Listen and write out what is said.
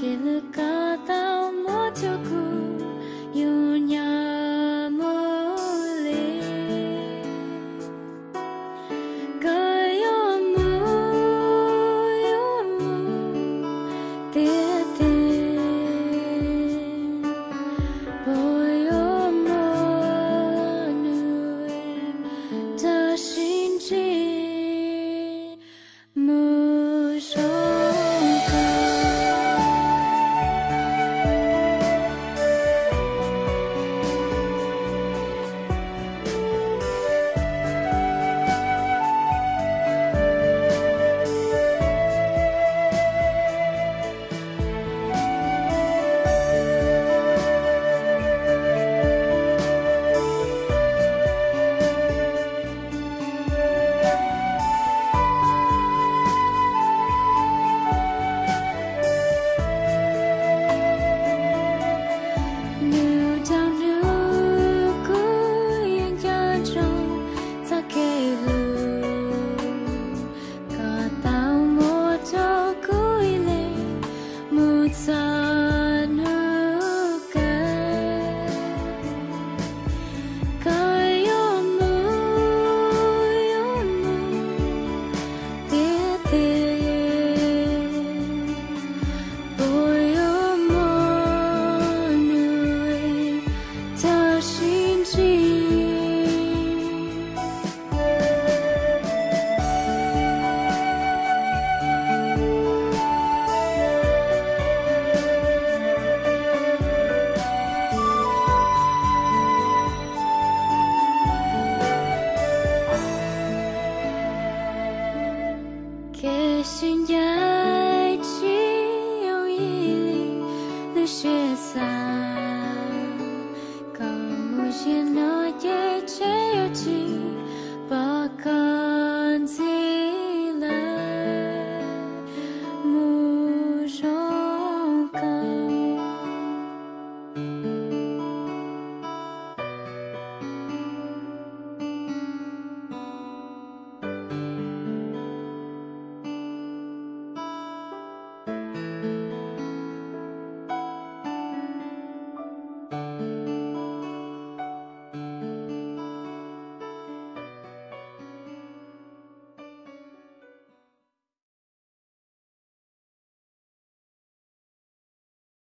Lwm koj tau muab rau kuv, yuav nyob mus li. Koj yuav mus, yuav mus tiag tiag, puas yuav muaj nuj nqis rau sib ntsib mus zoo kawg? Hnub dhau hnub kuv yuav nco ntsoov txoj kev hlub koj tau muab rau kuv ib leeg mus txog hnub kawg. Koj yuav mus, yuav mus tiag tiag, puas yuav muaj nuj nqis rau sib ntsib? Kev sib ncaim tsis yooj yim li lub siab xav.